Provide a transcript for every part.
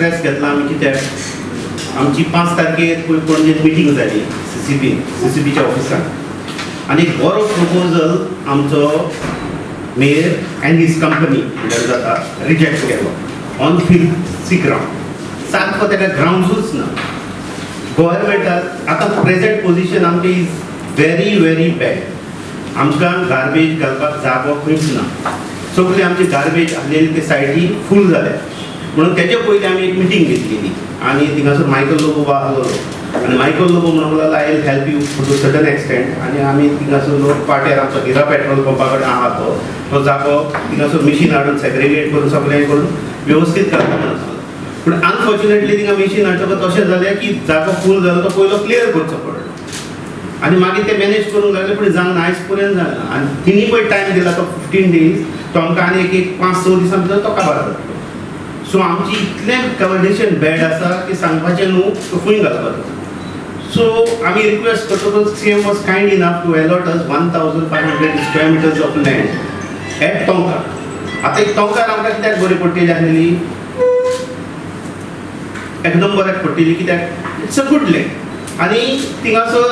Press घेतला आमी कित्याक आमची 5 तारखेर पळय पणजेन मिटींग जाली सीसीपी, सीसीपीच्या ऑफिसान आनी एक बरो प्रपोजल आमचो मेयर अँड his company म्हणल्यार जाता रिजेक्ट केलो ऑन फिल्थी ग्रावंड. सारको ताका ग्रावंड्सूच ना. गव्हर्मेंटाक आतां प्रेझेंट पोझिशन आमची is very very bad. आमकां गार्बेज घालपाक जागो खंयच ना. सगळी आमची गार्बेज आसलेली ते सायडी फूल जाल्या. म्हणून तेजे पयलीं आमी एक मिटींग घेतलेली आनी थिंगासर मायकल लोबो आहलो आनी मायकल लोबो म्हणूंक लागलो, "I will help you to certain extent." आनी आमी थिंगासर लोक पाट्यार आमचो हिरा पेट्रोल पंपा कडेन आहा तो तो जागो, थिंगासर मिशीन हाडून सेग्रिगेट करून सगळें करून वेवस्थीत करता म्हणून सांगलो. पूण अनफॉर्च्युनेटली थिंगा मिशीन हाडटकच अशें जालें की जागो फूल जालो, तो पयलो क्लियर करचो पडलो आनी मागीर ते मॅनेज करूंक लागले, पूण जावंक ना, आयज पर्यंत जालें ना. आनी तिणी पळय टायम दिला तो 15 डेज, तो आमकां आनी एक एक 5-6 दिसां भितर तो काबार जातलो. सो आमची इतलें कंडिशन बॅड आसा की सांगपाचें न्हू, तो खंय घालपाचो. सो आमी रिक्वेस्ट करतकच CM was kind enough to allot us 1500 square meters of land at Tonkar. आतां एक तोंकार आमकां कित्याक बरी पडटली आसलेली, एकदम बऱ्याक पडटली, कित्याक it's a good land आनी थिंगासर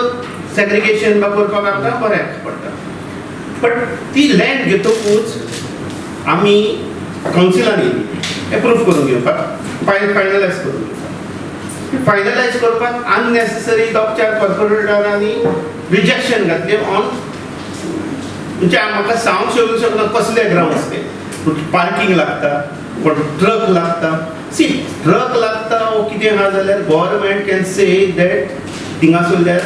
सेग्रिगेशन बा करपाक आमकां बऱ्याक पडटा. बट ती लँड घेतकूच आमी कावन्सिलान येयली एप्रूव करून घेवपाक, फायनलायज करून घेवपाक. फायनलायज करपाक अननेसेसरी दोग चार कॉर्पोरेटरांनी रिजेक्शन घातलें ऑन, म्हणजे म्हाका सांगूंक शकूंक शकना कसले ग्रावंड्स ते. पार्किंग लागता, कोण ट्रक लागता. सी, ट्रक लागता वो कितें आहा जाल्यार government can say that थिंगासरल्यार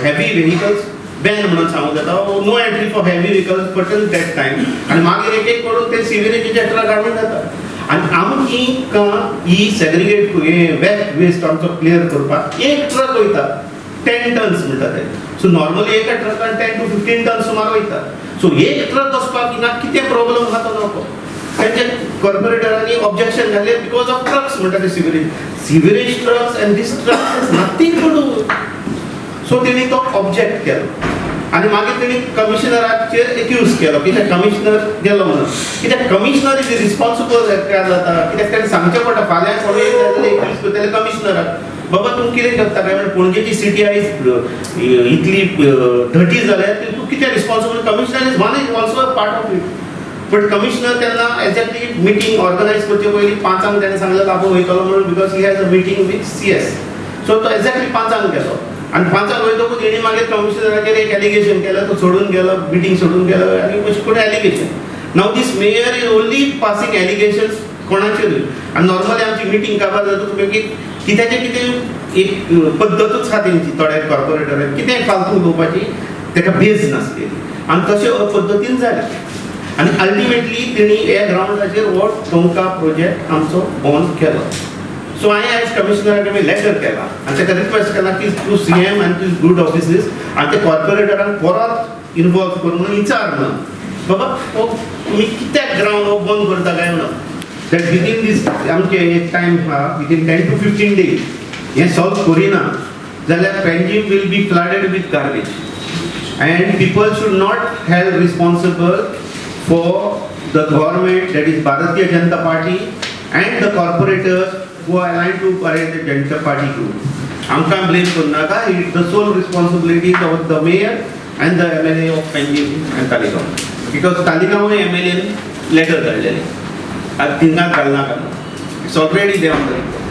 heavy vehicles ban म्हणून सांगूंक जाता, no entry for heavy vehicles till that time. आनी मागीर एक एक करून ते सिवरेजीचे ट्रक हाडून जाता आनी आमकां ही सेग्रिगेट हे वेस्ट वेस्ट आमचो क्लियर करपाक एक ट्रक वयता, 10 टन्स म्हणटा ते. सो नॉर्मली एका ट्रकान 10 टू 15 टन सुमार वयता. सो एक ट्रक वचपाक हिंगा कितें प्रॉब्लम आहा तो नको. तेंचे कॉर्पोरेटरांनी ऑब्जेक्शन घालें because of trucks म्हणटा ते. Sewerage trucks and this trucks has nothing to do. So तेणी तो ऑब्जेक्ट केलो आनी मागीर तेणी कमिशनराचेर एक्यूज केलो कित्याक कमिशनर गेलो म्हणून. कित्याक कमिशनर is responsible काय जाता? कित्याक ताणें सांगचें पडटा. फाल्यां कोणूय येयले जाल्यार एक्यूज करतले कमिशनराक, बाबा तूं कितें करता काय म्हणून. पणजेची सिटी आयज इतली डर्टी जाल्या, ती तूं कितें responsible? Commissioner is one is also a part of it. But commissioner तेन्ना एक्झॅक्टली मिटींग ऑर्गनायज करचे पयलीं 5 तांक ताणें सांगलें आपूण वयतलो म्हणून, because he has a meeting with CS. So तो एक्झॅक्टली 5 तांक गेलो आनी 5 तांक वयतकूच तेणी मागीर कमिशनराचेर एक एलिगेशन केलें, तो सोडून गेलो, मिटींग सोडून गेलो आनी अशें करून allegation. Now this mayor is only passing allegations कोणाचेरूय. आनी नॉर्मली आमची मिटींग काबार जातकूच मागीर कित्याचें कितें एक पद्दतूच आहा तेंची. थोड्या कॉर्पोरेटरांक कितें फालतू उलोवपाची, ताका बेज नासलेली आनी तशें पद्दतीन जालें आनी अल्टिमेटली तेणी ह्या ग्रावंडाचेर हो टोंका प्रोजेक्ट आमचो बॉन केलो. सो हांवें आयज कमिशनराक आमी लेटर केला आनी ताका रिक्वेस्ट केला की टू सीएम आनी टू गुड ऑफिसीस आनी ते कॉर्पोरेटरांक परत इनवॉल्व करून म्हणून विचार म्हणून, बाबा हो तुमी कित्याक ग्रावंड हो बंद करता काय म्हणून. That within दीस आमचे एक टायम आहा, within 10 to 15 days हें सॉल्व करिना जाल्यार Panjim will be flooded with garbage and people should not held responsible for the government, that is Bharatiya Janata Party and the corporators who are aligned to Bharatiya Janata Party group. आमकां blame करनाका. It the sole responsibility of the mayor and the MLA of Panjim and Taleigao, because Taleigao MLA letter धाडलेले, आतां थिंगाच घालनाका. It's already there on the record.